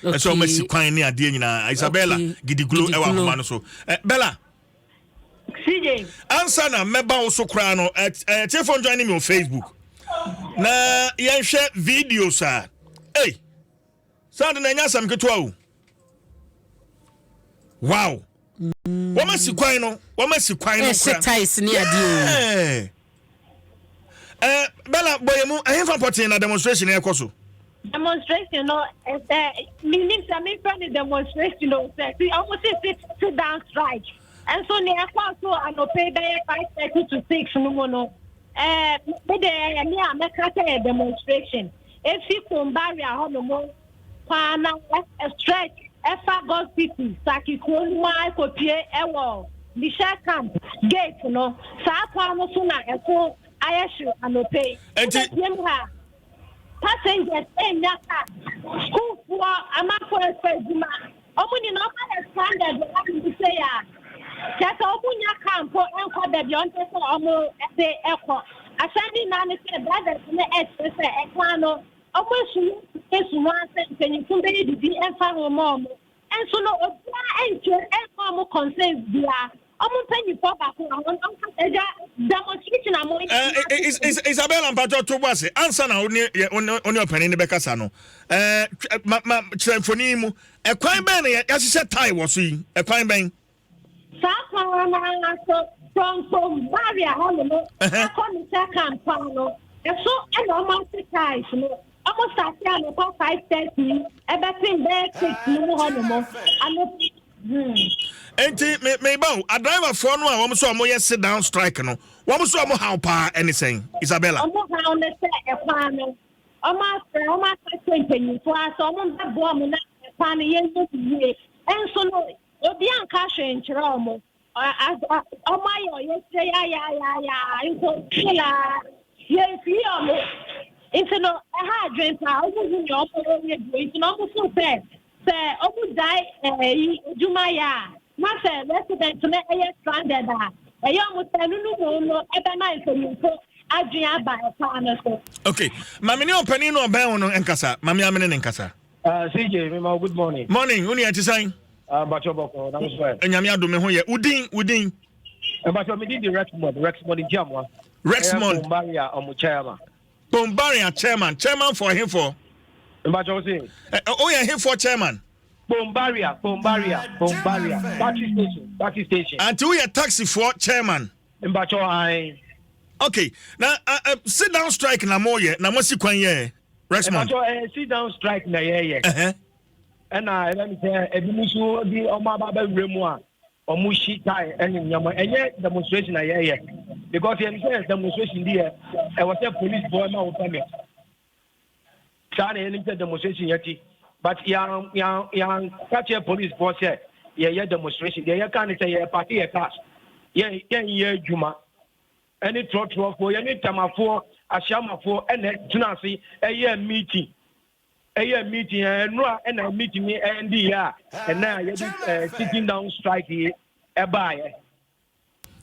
Ɛsɛ ɔmo asi kwan ne adeɛ nyinaa. Isabella Gidiglo ɛwɔ ahoma no so. Bella. CJ. Ansa na mɛba wo so koraa no, tiefo join me on Facebook na yɛnhwɛ videos a ei saa de na ɛnyɛ asɛm ketewa o. Wow, wɔn asi kwan no, wɔn asi kwan no. Ɛhyɛ tiles ne adeɛ o. Bella, bɔyɛ mu ɛhefa pɔtee na demonstration ɛkɔ so? Demonstration no, ɛsɛ minim sɛ mefrɛ no demonstration o, sɛ ɔmo si sit down strike. Nso nea ɛkɔ so anɔpɛ bɛyɛ 5:30 to 6 no mu no, mede ɛyɛ me a mɛka sɛ yɛ demonstration. Efi Kpone barrier hɔ nom kwan na stretch ɛfa Golf City Saki kuro no mu akɔpie ɛwɔ Michel Camp gate no. Saa kwan no so na ɛso ayɛ hyew anɔpɛ yi. Nti mu ha, passengers enya car, schoolfoɔ, amanfoɔ ɛfɛ adwuma, ɔmo nyinaa ɔmo ayɛ stranded wɔ ha nom sɛ yɛ a kyerɛ sɛ ɔmo nya car mpo ɛnkɔ baabi a ɔmpɛ sɛ ɔmo ɛde ɛkɔ. Asɛm ne nyinaa ne sɛ drivers no ɛkyerɛ sɛ ɛkwan no ɔmo esu ho asɛ mpanyinfo bɛyɛ bibi ɛmfa ho ma ɔmo. Ɛnso no obiara ɛnkyerɛ ɛmfa ɔmo concerns biara. Ɔmo mpanyinfoɔ baako a ɔmo ɛgya demonstration a mo. Isabella, mpatɔ to bɔ ase ansa na wo ne ɔpanin ne bɛkasa no, ma kyerɛ mfonin mu, ɛkwan bɛn na yɛahyehyɛ tyre wɔ so yi? Ɛkwan bɛn? Saa kwan no so, from Kpone barrier hɔ nom ɛkɔ Michel Camp kwan no ɛso ɛna ɔmo ase tyres no. Ɔmo start anɔpa 5:30 ɛbɛpem bɛyɛ 6 no mu hɔ nom ano. Nti me me ba o, adriverfoɔ no a wɔn nso a wɔyɛ sit down strike no, wɔn nso a wɔn haw paa ɛne sɛn, Isabella? Ɔmo haw ne sɛ ɛkwan no, ɔmo afrɛ, ɔmo akɔkyɛ mpanyinfoɔ asɛ ɔmo mbɛboa ɔmo na ɛkwan no yɛn nyɛ yie. Ɛnso no obi anka hwee nkyerɛ ɔmo. Ɔmo ayɛ ɔyɛkyerɛ yaayaayaayaa nso fila yɛnfii ɔmo. Nti no ɛha adwene paa. Ɔmo hu nea ɔmo yɛ bio. Nti na ɔmo fo sɛ ɔmo gyae ɛyi adwuma yɛ a, na sɛ resident no ɛyɛ stranded a, ɛyɛ ɔmo sɛ ɛno no mu no ɛbɛma mpanyinfo adwene aba ɛkwan no so. Okay, maame ne ɔpanin no ɔbɛn wo no nkasa. Maame amene ne nkasa. CJ, Mima, good morning. Morning, wo nua, ti sɛn? Bacho Boko, that was fine. Nyame adome ho yɛ. Wodin, wodin? Bacho, me di Rexmond, Rexmond Ntiamwa. Rexmond. Bombaria, Omo chairman. Bombaria chairman. Chairman for him for? Bacho, say. Oh yeah, him for chairman. Bombaria, Bombaria, Bombaria. Taxi station, taxi station. Anti wo yɛ taxi for chairman? Bacho, I. Okay, na sit down strike na mo yɛ na mo si kwan yɛ, Rexmond? Bacho, sit down strike na yɛ yɛ. Ɛna ɛbɛn mi sɛ ebi mu nso bi ɔmo aba abɛwura mu a ɔmo hyi tyre ɛne nneɛma. Ɛnyɛ demonstration na yɛyɛ, because yɛn sɛ demonstration di yɛ ɛwɔ sɛ police boy ma wo permit. Saa na yɛn sɛ demonstration yɛ ti, but yan yan yan kakyɛ police boy sɛ yɛyɛ demonstration. Deɛ yɛka ne sɛ yɛ park yɛ cars, yɛn yɛn yɛ adwuma. Ɛne trɔtrɔfoɔ, yɛne tamafoɔ, ahyiamafoɔ ɛna tena ase ɛyɛ meeting, ɛyɛ meeting ɛnura. Ɛna meeting yi ɛndi yɛ a ɛna a yɛde sitting down strike yi ɛbaayɛ.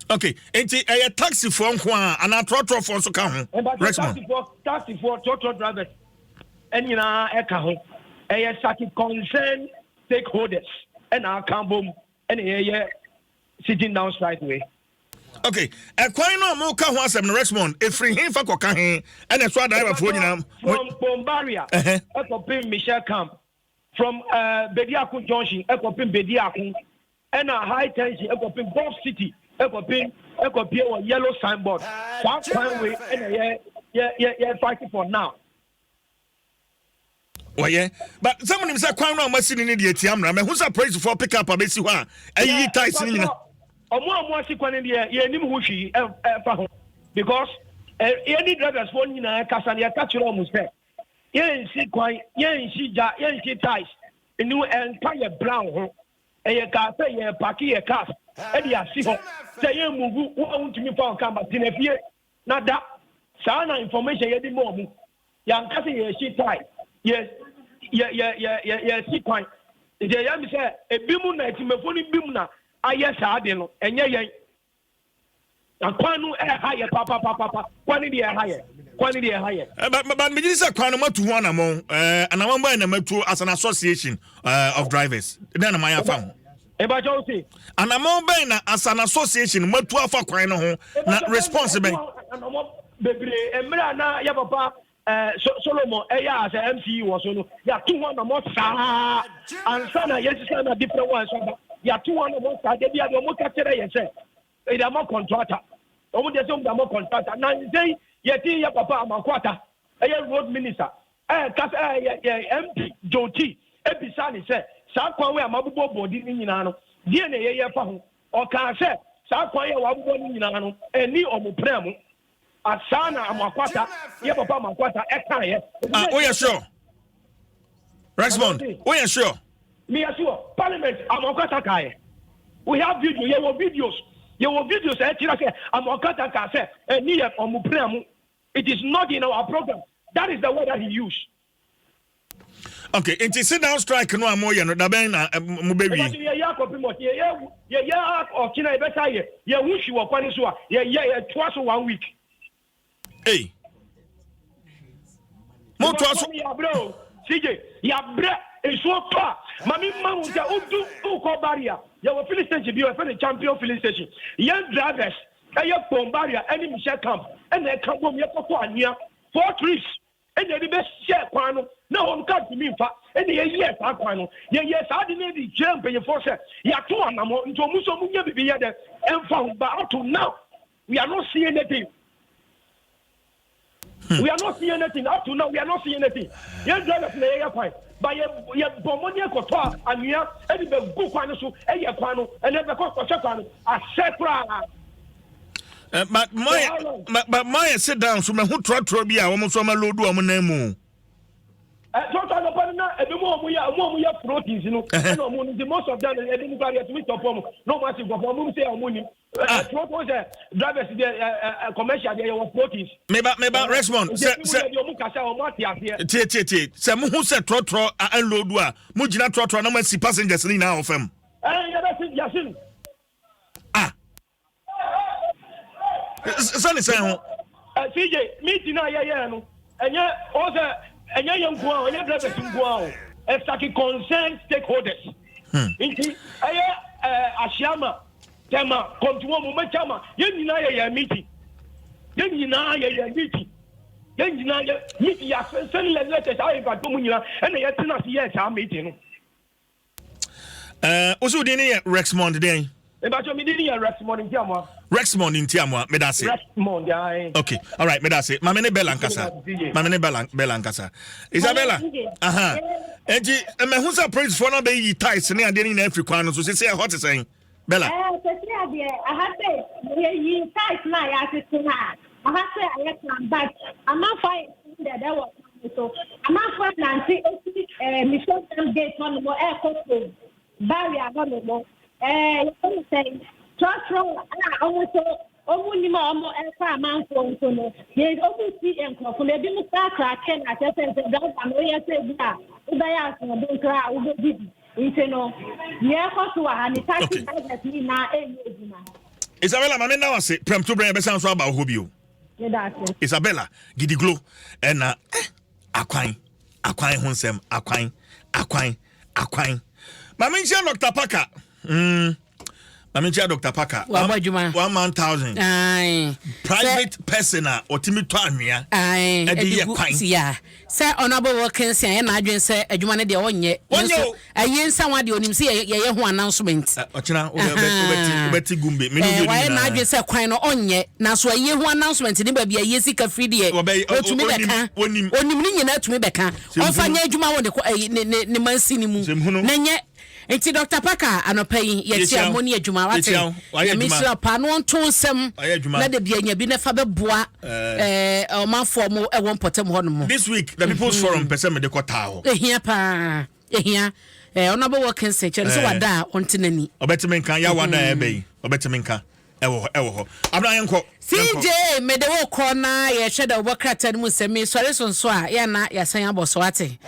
Okay, nti ɛyɛ taxifoɔ nko a anaa trɔtrɔfoɔ nso ka ho, Rexmond? Taxifoɔ, taxifoɔ, trɔtrɔ drivers ɛnyinaa ɛka ho. Ɛyɛ saki concern stakeholders ɛna aka bom ɛna yɛyɛ sitting down strike wei. Okay, ɛkwan no a moka ho asɛm no, Rexmond, ɛfiri he fa kɔka he ɛna ɛso adriverfoɔ nyinaa? From Bombaria ɛkɔpem Michel Camp, from Bediako Junction ɛkɔpem Bediako, ɛna High Tension ɛkɔpem Golf City, ɛkɔpem ɛkɔpie wɔ yellow signboard. Saa kwan wei ɛna yɛ fight for now. Wɔyɛ, but sɛ monim sɛ kwan no a moasi no no deɛ tia mmara. Mahu sɛ apolisifoɔ pick up abɛsi hɔ a ɛyiyi tyres no nyina. Ɔmo a ɔmo asi kwan no deɛ, yɛnim ho hwee ɛfa ho, because yɛne drivers foɔ nyinaa kasa no, yɛka kyerɛ ɔmo sɛ yɛnsi kwan, yɛnsi gya, yɛnsi tyres enu ɛnka yɛ brown ho. Ɛyɛ kaa sɛ yɛ park yɛ cars ɛde asi hɔ sɛ yɛn move. Wɔn a wɔntumi fa wɔn kaa ma tena fie na da saa na information yɛde ma ɔmo. Yɛnka sɛ yɛsi tyre, yɛ yɛ yɛ yɛ yɛ yɛsi kwan. Nti ɛyɛ mi sɛ ebi mu na etimefo no bi mu na ayɛ saa de no. Ɛnyɛ yɛn na kwan no ɛha yɛ papapapapa. Kwan no deɛ ɛha yɛ. Kwan no deɛ ɛha yɛ. Eh, but but megye di sɛ kwan no moatu ho anammɔn. Eh, anammɔn bɛn na moatu as an association uh, of drivers? Dɛn na moayɛ afa ho? Ɛbakyɛ wo se. Anammɔn bɛn na as an association moatu afa kwan no ho na response bɛn? Anammɔn bebree mmerɛ a na yɛ papa eh, Solomon ɛyɛ a sɛ MC wɔ so no yɛato ho anammɔn saa ansa na yɛsesa na different ones aba yɛato ho anammɔn saa da bi a deɛ ɔmo ka kyerɛ yɛ sɛ Yɛde ama kɔntrata. Wɔn deɛ sɛ wɔn de ama kɔntrata. Na nsɛn yɛte yɛ papa Amankwata ɛyɛ road minister ɛɛka sɛ ɛyɛ yɛ MP Joe T ebisa ne sɛ saa kwan wei a mabobɔ bɔdi ne nyinaa no deɛ na ɛyɛ fa ho. Ɔkaa sɛ saa kwan yi a wabobɔ ne nyinaa no ɛni wɔn pran mu. Asaa na Amoakwata, yɛ papa Amoakwata ɛkaeɛ. Ah, woyɛ sure? Rexmond, woyɛ sure? Meyɛ sure. Parliament Amoakwata kaeɛ. We have video, yɛwɔ videos. Yɛwɔ videos a ɛkyerɛ sɛ Amoakwata kaa sɛ ɛni yɛ ɔmo pira mu. It is not in our program. That is the word that he used. Okay, nti sit down strike no a moyɛ no dabɛn na eh, mobɛwie? Yɛyɛ akɔpem ɔkye yɛyɛ yɛyɛ ɔkye na yɛbɛsa yɛ yɛho hwi wɔ kwan so a yɛyɛ yɛtoa so one week. Ei. Motoa so. Yɛabrɛ o CJ yɛabrɛ nsuo tɔ a ma me ma wo sɛ wodu wokɔ barrier yɛwɔ filling station bi wɔfrɛ no champion filling station yɛn drivers ɛyɛ pɔn barrier ɛne Michel camp ɛna ɛka bom yɛkɔtɔ anwea four trips Ɛna yɛde bɛhyɛɛ kwan no, na hɔ no kaa ntumi mfa, ɛna yɛyɛɛ saa kwan no. Yɛyɛɛ saa ade no de kyerɛɛ mpanyinfoɔ sɛ yɛato anamɔ, nti wɔn nso wɔnyɛ biribi yɛ dɛ ɛmfa ho, but up to now, we are not seeing anything. Hmm. We are not seeing anything. Up to now, we are not seeing anything. Yɛn drivers na yɛyɛ kwan, but yɛ yɛ bɔ mmɔden kɔtɔ anwea ɛde bɛ gu kwan no so, ɛyɛ kwan no, ɛna ɛbɛkɔ kɔhyɛ kwan no, ahyɛ koraa. Eh, but my but my sit down so mahu trɔtrɔ bi a wɔn nso ama load wɔn nan mu. Trɔtrɔ no pɔn na ebi mu wɔn yɛ wɔn wɔn yɛ proteins no ɛna wɔn no nti most of them ebi mu kura yɛ tumi tɔ pɔm na wɔn ase nkɔfɔ wɔn sɛ wɔn nim. Trɔtrɔ sɛ drivers deɛ ɛ commercial deɛ yɛ wɔ proteins. Meba meba respond sɛ sɛ wɔn kasa wɔn ate aseɛ. Tie tie tie sɛ mo ho sɛ trɔtrɔ unload a mo gyina trɔtrɔ na mo asi passengers ne nyinaa wɔ fam. Ɛn yɛ bɛ si yasi no. Ah. Sɛ ne sɛn ho. CJ, meeting a yɛyɛɛ no, ɛnyɛ ɔwɔ sɛ ɛnyɛ yɛn nko a, ɛnyɛ drivers nko a o, ɛsaki concerned stakeholders. Hmm. Nti ɛyɛ ɛɛ Asiama, Tema, Kɔmtuwɔ, Mɔmɛkyama, yɛn nyinaa yɛyɛ meeting. Yɛn nyinaa yɛyɛ meeting. Yɛn nyinaa yɛ meeting yɛ asɛnsɛn letters a yɛn mu nyinaa ɛna yɛtena ase yɛɛ saa meeting no. Eh, wo din ne yɛ Rexmond dɛn? Mebakyɛ me din yɛ Rexmond Ntiamoa. Rexmond Ntiamoa, meda ase. Rexmond, aye. Okay, all right, meda ase. Mame ne Bella nkasa. Mame ne Bella, Bella nkasa. Isabella, aha. Enti, mahu sɛ policefoɔ no abɛyi tiles ne adeɛ no nyinaa afiri kwan no so. Sisi ɛhɔ te sɛn? Bella. Eh, sisi adeɛ, aha sɛ yɛyi tiles no a yɛatete no a, aha sɛ ayɛ kwan, but amanfoɔ ayɛ dɛdɛ wɔ so amanfoɔ anante esi ɛɛ mission dam gate hɔ nom ɛɛkɔ kurom barrier hɔ nom ɛɛ yɛfrɛ no sɛn trɔtrɔ a wɔn nso wɔn nim a wɔn ɛkɔ amanfoɔ nso no yɛ wɔn si nkurɔfo no ebi mo kora krake na kyerɛ sɛ sɛ driver no woyɛ sɛ bi a wobɛyɛ asoɔden koraa a wobɛdidi nti no nea ɛkɔ so wɔ ha ne taxi drivers nyinaa ɛnyɛ adwuma. Isabella maame nna wase prɛmto brɛ yɛbɛsan so aba wɔ hɔ bio. Isabella Gidiglo ɛna eh, akwan akwan ho nsɛm akwan akwan akwan. Maame nkyia Dr. Parker. Mm. Maame nkyia Dr. Parker. Wabɔ adwuma. 1000. Aye. Private person a ɔtumi tɔ anwea. Aye. Ɛde yɛ kwan. Yeah. Sɛ Honourable Wilkinson ayɛ n'adwene sɛ adwuma no deɛ ɔnyɛ, Ɔnyɛ nanso o. ayie nsa ho adeɛ ɔnim sɛ yɛ- yɛyɛ ho announcement. Ɛ, Ɔkyena wobɛ- wobɛ- wobɛte wobɛte gumbe. Me ne Eh, wo mmienu wayɛ nyinaa. n'adwene sɛ kwan no ɔnyɛ, nanso ayie ho announcement ne baabi a ayie sika firi deɛ Wɔbɛyɛ- ɔ- ɔtumi ɔ- ɔnim- bɛka. ɔnim. Ɔnim ne nyinaa tumi bɛka. Sɛ Ɔmfa mhunu. nyɛ adwuma wɔ ne kɔ- ɛyi, ne ne ne mansini mu. Sɛ mhunu. Na nyɛ Nti Doctor Parker anɔpa yi yɛkyia mo ne adwuma wate Nyame nhyira paa na ɔnto nsɛm na da bia nya bi na fa bɛboa eh, ɔmanfoɔ mo ɛwɔ mpɔtam hɔ nom. This week the People's mm-hmm. Forum pɛ sɛ mede kɔ taa hɔ. Ehia paa ehia eh, Honorable Wilkinson kyerɛ no sɛ wada a ɔnte n'ani. Ɔbɛtumi nka yɛ wada a ɛbɛ yi ɔbɛtumi nka. Ɛwɔ hɔ, ɛwɔ hɔ. Abena yɛnkɔ. CJ, mede wo kɔ na yɛhwɛ dɛ wobɔ krataa no mu nsɛm. Mesɔre so nso a, yɛ na yɛasan abɔ so ate.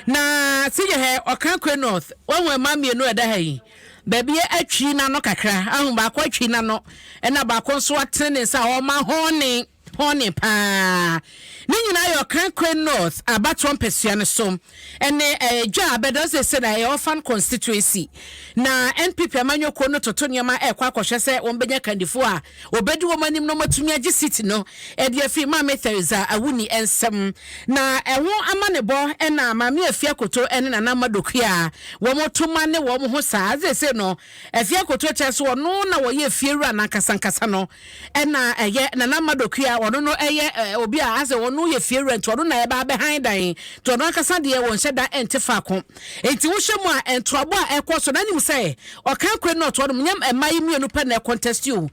Na CJ hɛ, Ɔkankwe North, woahu mmaa mmienu a ɛda ha yi? Baabi atwi n'ano kakra. Ahu, baako atwi n'ano, ɛna baako nso atene ne nsa a ɔrema hɔne, hɔne paa. Ne nyinaa yɛ Ɔkrankore North abatoɔ mpasua no so ne dwa a abɛda seesei na ɛyɛ Orphan Constituency. Na NPP amanyɔkuo no toto nneɛma rekɔ akɔhwɛ sɛ wɔbɛnya kandifoɔ a wɔbɛdi wɔn anim na wɔatumi agye seat no de afiri Maame Theresa Awuni nsam. Na ɛho amanebɔ na Maame Afia Koto ne Nana Ama Dokua wɔto ma ne wɔn ho saa. Seesei no Afia Koto kyerɛ sɛ ɔno na ɔyɛ efiewura no ankasa ankasa no. Ɛna ɛyɛ Nana Ama Dokua ɔno no ɛyɛ obi a asɛ ɔno yɛ fiewura nti ɔno na ɛba abɛhan dan nti ɔno ankasa deɛ wɔnhyɛ da nte faako. Nti wohwɛ mu a ntoabɔ a ɛkɔ so na nim sɛ Ɔkankore North hɔnom nyɛ mmaa yi mmienu pɛ na ɛcontest o.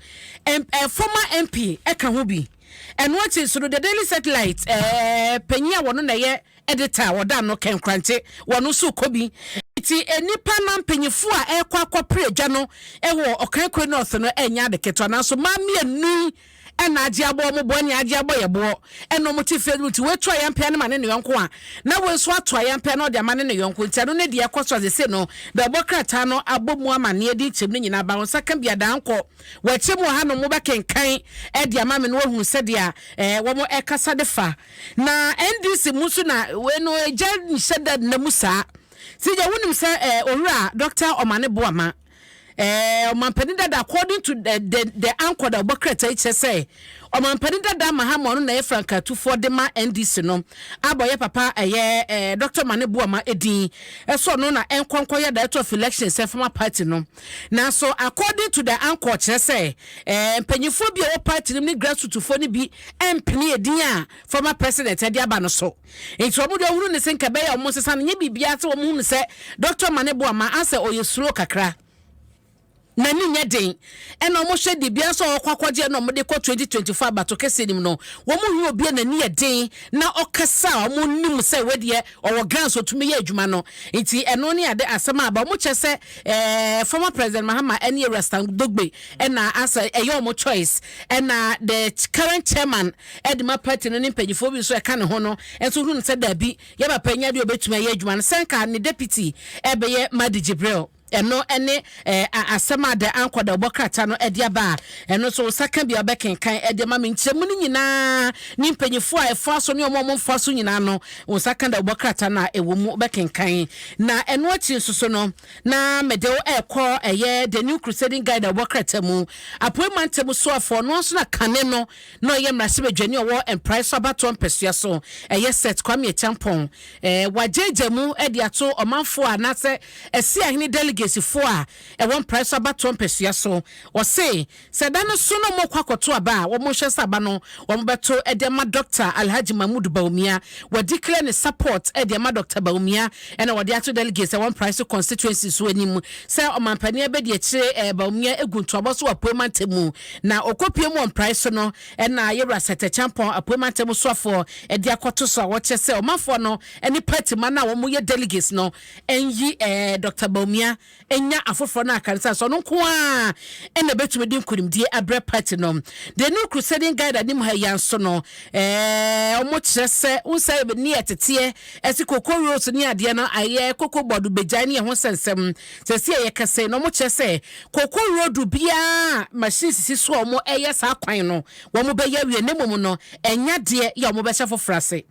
Former MP ɛka ho bi. Ɛno akyi nso no The Daily Satellite panyin a wɔno na ɛyɛ Editor a ɔda ano Ken Krantse wɔno nso rekɔ bi. Nti nnipa anaa mpanyinfoɔ a ɛrekɔ akɔpere adwa no wɔ Ɔkankore North no ɛnyɛ ade ketewa nanso mmaa mmienu yi ɛna agye abɔ wɔn boɔ ɛne agye abɔ yɛ boɔ ɛna wɔn te Facebook nti wei to ayampea no ma ne ne yɔnko a na wei nso ato ayampea na ɔde ama ne ne yɔnko nti ɛno ne deɛ ɛkɔ so a sese no bɛbɔ krataa no abɔ mu amaneɛ de nkyɛm no nyinaa ba wɔn nsa ka bi adaa nkɔ wɔakyɛ mu wɔ hanom mobɛkenkan ɛde ama me no wahunu sɛdeɛ ɛɛ wɔn ɛkasa de fa na NDC mu nso na wei no egya nhyɛ da nna mu saa sigya wonim sɛ ɛɛ owura Dr. Ɔmane Boama Ɛɛ ɔmampanin dada according to the the the anchor da ɔbɔ krataa yi kyerɛ sɛ ɔmampanin dada Mahama ɔno na ɛyɛ frankaatufoɔ de ma NDC no abɔ yɛ papa ɛyɛ ɛɛ Dr. Mane Boama edin ɛso ɔno na ɛnkɔnkɔ yɛ director of elections ɛfama party no nanso according to the anchor kyerɛ sɛ ɛɛ mpanyinfoɔ bi a ɛwɔ party no mu ne grassrootsfoɔ no bi ɛmpene edin a former president ɛde aba no so. Nti wɔn deɛ wɔhunu ne se nka ɛbɛyɛ a wɔn nsesa no nyɛ biribiara sɛ wɔn hunu sɛ Doctor Mane Boama asɛ ɔyɛ slow kakra n'ani nyɛ den ɛna wɔn hwɛ dibea nso a ɔkɔ akɔgye ɛna wɔn de kɔ 2024 abato kɛseɛ nim no wɔn hu obi a n'ani yɛ den na ɔkasa a wɔn nim sɛ wedeɛ ɔwɔ grants otumi yɛ adwuma no nti ɛno ne ade asɛm a aba wɔn kyɛ sɛ ɛɛ former president Mahama ɛne Ewura Stan Dogbe ɛna asɛ ɛyɛ wɔn choice ɛna the current chairman de ma party no ne mpanyinfoɔ bi nso ɛka ne ho no nso hunu no sɛ daabi, yɛ papa nya deɛ ɔbɛtumi ayɛ adwuma no sɛ nka ne deputy ɛbɛyɛ Mahdi Jibril. Ɛno ne eh, asɛm a The Anchor da ɔbɔ krataa no de aba a ɛno nso wo nsa ka bi a wobɛkenkan de ama me nkyerɛmu no nyinaa ne mpanyinfoɔ a ɛfoa so ne wɔn a wɔmfoa so nyinaa no wo nsa ka da ɔbɔ krataa no a ɛwɔ mu wobɛkenkan. Na ɛno akyi nso so no na mede wo ɛrekɔ ɛyɛ The New Crusading Guide a ɔbɔ krataa mu Apuei Mantam soafoɔ no nso na kane no na ɔyɛ mmarahyɛbadwani a ɔwɔ Mprae so abatoɔ mpɛsoa so, ɛyɛ Seth Kwame Acheampong. Wɔagyaagyaa mu de ato ɔmanfoɔ anaasɛ Asiahene delegates-foɔ a ɛwɔ Mprae so abatoɔ mpɛsoa so. Ɔse sɛ da no so na wɔrekɔ akɔto aba a, wɔnhwɛ sɛ aba no wɔbɛto de ama Dɔkta Alhaji Mahmood Bawumia. Wɔadeclare ne support de ama Dɔkta Bawumia na wɔde ato delegates a ɛwɔ Mprae so constituency so anim sɛ ɔmanpanin abadiakyire Bawumia gu ntoabɔ so wɔ Apuei Mantam mu. Na ɔkɔpue mu wɔ mprae so no, ɛna Yɛwura Seth Acheampong, Apuei Mantam soafoɔ, de akɔto so a wɔkyerɛ sɛ ɔmanfoɔ no ne party ma no a wɔyɛ delegates no nyi Dɔkta Bawumia nya afoforɔ no aka no sɛ ɔno nko ara na ɛbɛtumi de nkunimdie abrɛ party no. The New Crusading Guide anim ha yi ara nso no, wɔkyerɛ sɛ wohu sɛ ne ɛteteɛ ɛse cocoa roads ne adeɛ no ayɛ cocoa board bɛgyae ne ɛho nsɛnsɛm. Seesei a yɛkasa yi no, wɔkyerɛ sɛ Koko road biara a machine sisi so a wɔyɛ saa kwan no, wɔbɛyɛ awie na mmom no, ɛnyɛ adeɛ yɛ a wɔbɛhyɛ foforɔ ase.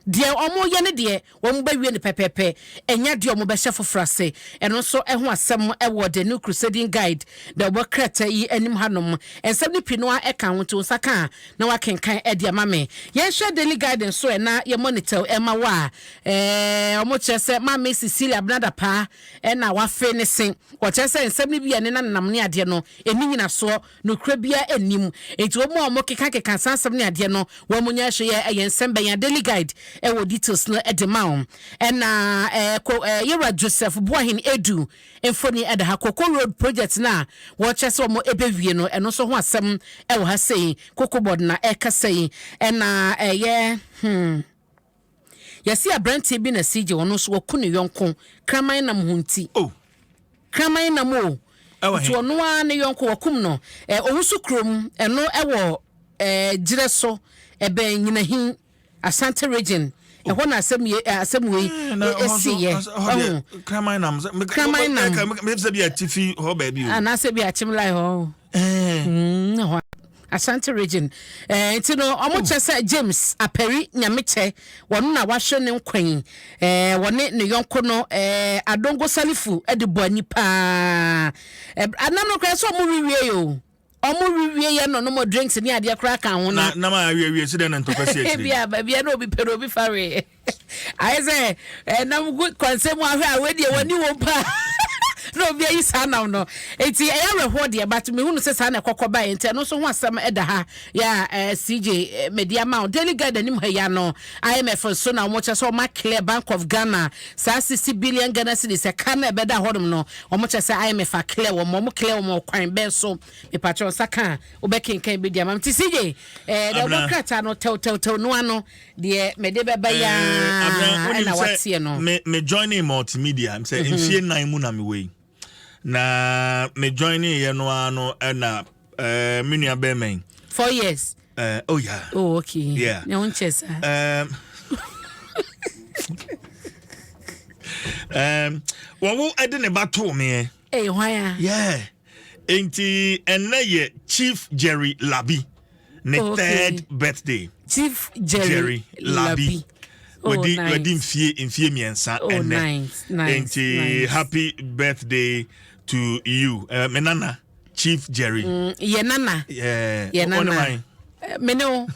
Deɛ wɔyɛ no deɛ, wɔbɛwie no pɛpɛɛpɛ, ɛnyɛ adeɛ a wɔbɛhyɛ foforɔ ase. Ɛno nso ho asɛm wɔ The New Crusading Guide, deɛ ɛwɔ krataa yi anim hanom. Nsɛm no pii no ara ka ho, nti wo nsa ka a, na woakenkan de ama me. Yɛnhwɛ Daily Guide nso ɛ, na yɛ monitor ma wo a, ɛɛ, wɔkyerɛ sɛ Maame Cecilia Abena Dapaah na wafe ne se. Wɔkyerɛ sɛ nsɛm no bi a ɛne no nenam ne adeɛ no, ɛnni nyinasoɔ, nokorɛ biara nni mu. Enti wɔn a wɔkekakeka saa nsɛm ne adeɛ no, wɔn nyɛ hwee. Ɛyɛ nsɛm bɛn a Daily Guide wɔ details no de ma wo. Ɛna ɛɛ ko ɛɛ Yɛwura Joseph Boahen Adu mfoni da ha. Cocoa Road project no a wɔkyerɛ sɛ wɔn ɛbɛwie no, ɛno nso ho asɛm wɔ ha sei. Cocoa Board na ɛrekasa yi. Ɛna ɛyɛ hmm. Yɛse abranteɛ bi na CJ ɔno nso waku ne yɔnko kraman nam ho nti. Oh. Kraman nam o. Ɛwɔ Nti he? ɔno ara ne yɔnko wakum no. Ɛ Owusu kurom ɛno ɛwɔ ɛ Gyerɛ so ɛbɛn Nyinahin Ashanti region ɛhɔ na asɛm ye ɛ asɛm wei Eh, na ɛ ɛhɔ nso ɛsiiɛ. ɛhɔ deɛ Wahu? kraman nam sɛ Kraman nam. me sɛ bi atifi hɔ baabi o. Anaasɛ bi akyem lai hɔ. Eh. Mm, ɛhɔ. Ashanti Region. Eh, nti no ɔmo kyɛ sɛ James Apari Nyamekyɛ wɔno na wahwɛ ne nkwa yi. Eh, wɔne ne yɔnko no eh, Adongo Salifu de bɔ ani paa. Eh, anam no koraa sɛ ɔmo rewie o. Ɔmo rewie yɛ no nom drinks ne adeɛ koraa ka ho na. Na nam a awiewie si dɛn na ntɔkwa si akyire. Ebia baabi a na obi pɛ no obi fa wee. Ayɛ sɛ ɛnam gu kwansɛm mu ahwɛ a wei deɛ w'ani wom paa na obi ayi saa nam no nti ɛyɛ awerɛhoɔ deɛ but mehunu sɛ saa na ɛkɔkɔ baeɛ nti ɛno nso ho asɛm ɛda ha yɛ a eh, CJ mede ama wo. Daily Guide anim ha yi ano IMF nso na wɔn kyɛ sɛ wɔn aclear Bank of Ghana saa 60 billion Ghana cedis ɛka na ɛbɛda hɔnom no. Wɔn kyɛ sɛ IMF aclear wɔn clear wɔn ɔkwan bɛn so? Mepakyɛ nsa ka a wobɛkenkan bi de ama me. Nti CJ eh, deɛ wɔbɔ krataa no tɛwtɛwtɛw no ano deɛ mede bɛba yi ara ɛna wateɛ no. Me me joining multimedia sɛ mfie 4 mu na mewɔ yi, na me joining yɛ no ara no ɛna me nua bɛrima yi. 4 years. Oh yeah. Oh, okay. Yeah. Ne ho nkyɛ saa. Wɔwo ɛde ne ba too meɛ. Ɛyɛ hwan a? Yeah. Nti ɛnɛ yɛ Chief Jerry Labi ne third birthday. Chief Jerry, Jerry Labi. Oh, wadi nice. Wadi mfie 3 Oh, ɛnɛ. nice, Nti nice. Happy birthday to you. Me nana Chief Jerry. Yɛ nana. Yeah. Yɛ Wo ne nana. hwan? Me ne wo.